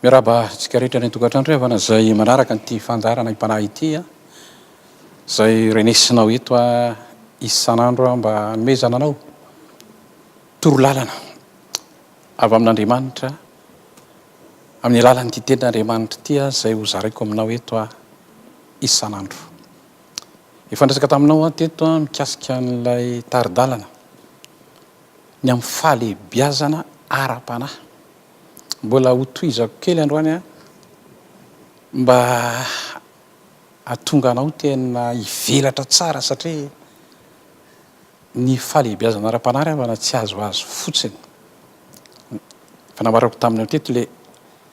Miarahaba antsika rehetra any an-tokantrano ry havana izay manaraka an'ity fandaharana Aim-panahy ity izay renesinao eto isan'andro mba hanomezana anao torolalana avy amin'Andriamanitra amin'ny alalan'ity tenin'Andriamanitra ity izay ho zaraiko aminao eto isan'andro. Efa niresaka taminao aho teto mikasika an'ilay tari-dalana ny amin'ny fahalehibiazana ara-panahy. Mbola hotohizako kely androany an, mba hahatonga anao tena hivelatra tsara satria ny fahalehibiazana ara-panahy ry havana tsy azoazo fotsiny. Efa nambarako taminao teto ilay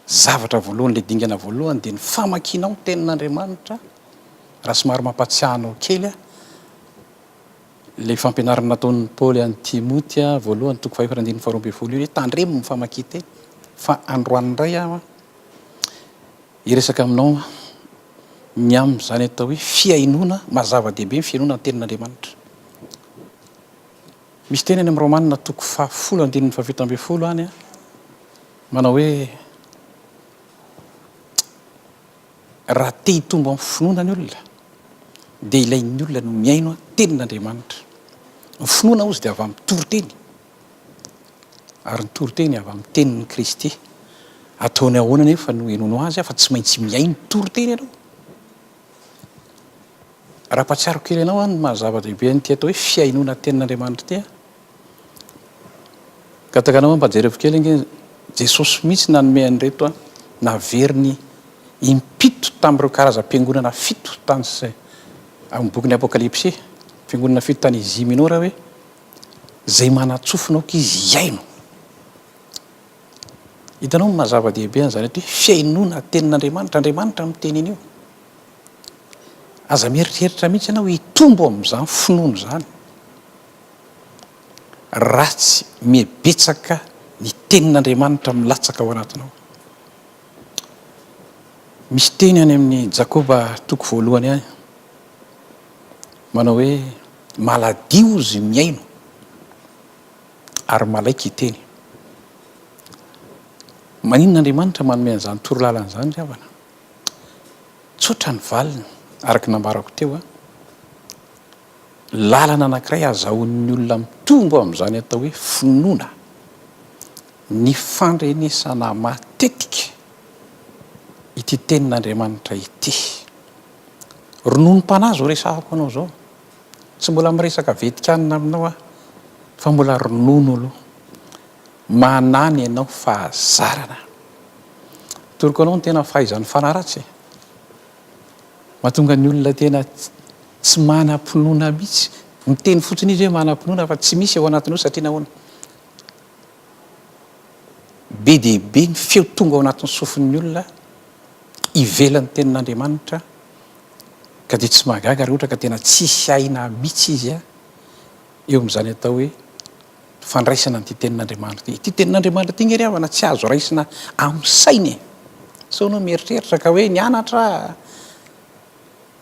zavatra voalohany, ilay dingana voalohany dia ny famakianao ny tenin'Andriamanitra, raha somary mampatsiahy anao kely aho, Ilay fampianarana nataon'i Paoly an'i Timoty, voalohany toko fahefatra andininy faharoa ambin'ny folo io hoe tandremo ny famakian-teny fa androany indray aho hiresaka aminao ny amin'izany atao hoe fihainoana, maha zava-dehibe ny fihainoana ny tenin'Andriamanitra. Misy teny any amin'ny Romana toko fahafolo andininy fahafito ambin'ny folo any manao hoe Raha te hitombo amin'ny finoana ny olona, dia ilain'ny olona no mihaino tenin'Andriamanitra. Ny finoana hozy dia avy amin'ny toriteny, ary ny toriteny avy amin'ny tenin'i Kristy. Ataony ahoana anefa no henoinao azy fa tsy maintsy mihaino toriteny ianao? Raha ampahatsiaro kely anao aho ny maha zava-dehibe an'ity atao hoe fihainoana tenin'Andriamanitra ity, Gataka anao mba jerevo kely ange Jesosy mihitsy nanome an'ireto an, naveriny impito tamin'ireo karazam-piangonana fito tany amin'ny bokin'ny Apokalypsy, fiangonana fito tany Asie Minora hoe, izay manan-tsofina aoka izy hihaino. Hitanao ny maha zava-dehibe an'izany hoe fihainoana tenin'Andriamanitra, Andriamanitra miteny an'io. Aza mieritreritra mihitsy ianao hitombo amin'izany finoana izany. Ratsy mihabetsaka ny tenin'Andriamanitra milatsaka ao anatinao. Misy teny any amin'ny Jakoba toko voalohany any manao hoe maladio izy mihaino ary malaika hiteny. Maninona Andriamanitra manome an'izany torolalana izany ry havana? Tsotra ny valiny araka ny nambarako teo. Lalana anankiray azahoan'ny olona mitombo amin'izany atao hoe finoana ny fandrenesana matetika ity tenin'Andriamanitra ity. Rononom-panahy izao resahako anao izao. Tsy mbola miresaka vetikanina aminao aho fa mbola ronono aloha. Manana ianao fahazarana. Atoroko anao ny tena fahaizan'ny fanahy ratsy e. Mahatonga ny olona tena tsy manam-pinoana mihitsy. Miteny fotsiny izy hoe manam-pinoana fa tsy misy ao anatiny ao satria nahoana? Be dia be ny feo tonga ao anatin'ny sofin'ny olona ivelan'ny tenin'Andriamanitra ka dia tsy mahagaga raha ohatra ka tena tsisy aina mihitsy izy eo amin'izany atao hoe fandraisana an'ity tenin'Andriamanitra ity. Ity tenin'Andriamanitra ity nge ry havana tsy azo raisina amin'ny saina e! Sao ianao mieritreritra ka hoe nianatra aho,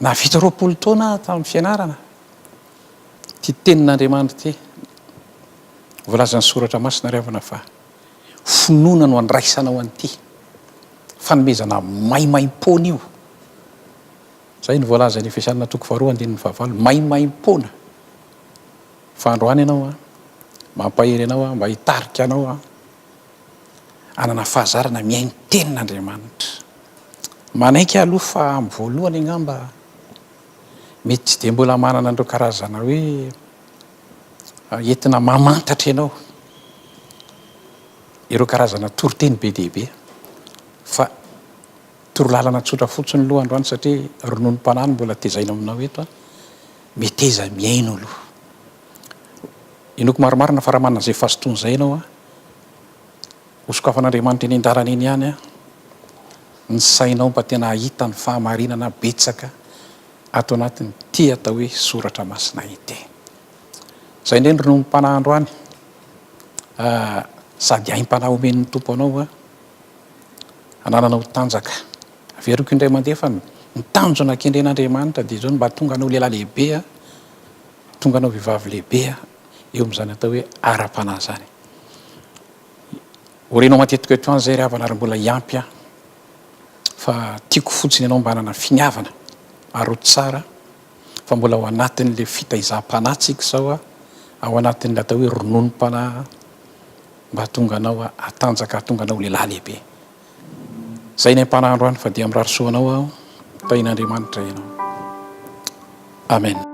nahavita 20 taona aho tamin'ny fianarana. Ity tenin'Andriamanitra ity, voalazan'ny soratra masina ry havana fa finoana no andraisanao an'ity, fanomezana maimaimpoana io. Izay no voalazan'ny Efesianina toko faharoa andininy fahavalo, maimaimpoana. Fa androany ianao an, mampahery anao aho mba hitarika anao aho hanana fahazarana mihaino tenin'Andriamanitra. Manaiky aho aloha fa amin'ny voalohany angamba mety tsy dia mbola manana an'ireo karazana hoe entina mamantatra ianao ireo karazana toriteny be dia be fa torolalana tsotra fotsiny aloha androany satria rononom-panahy no mbola tezaina aminao eto an. Meteza mihaino aloha. Inoako marimarina fa raha manana izay fahazotoana izay ianao an, ho sokafan'Andriamanitra eny an-dalana eny ihany an, ny sainao mba tena hahita ny fahamarinana betsaka ato anatin'ity atao hoe soratra masina ity. Izay indray ny rononom-panahy androany, sady aim-panahy omen'ny Tompo anao an, hanananao tanjaka. Averiko indray mandeha fa ny tanjona kendren'Andriamanitra dia izao, ny mba hahatonga anao lehilahy lehibe, hahatonga anao vehivavy lehibe eo amin'izany atao hoe ara-panahy izany. Ho renao matetika eto ihany izay ry havana ary mbola hiampy aho. Fa tiako fotsiny ianao mba hanana finiavana ary ho tsara fa mbola ao anatin'ilay fitaizam-panahy tsika izao, ao anatin'ilay atao hoe rononom-panahy mba hahatonga anao hatanjaka, hahatonga anao ho lehilahy lehibe. Izay ny aim-panahy androany fa dia mirary soa anao aho, tahin'Andriamanitra ianao. Amen.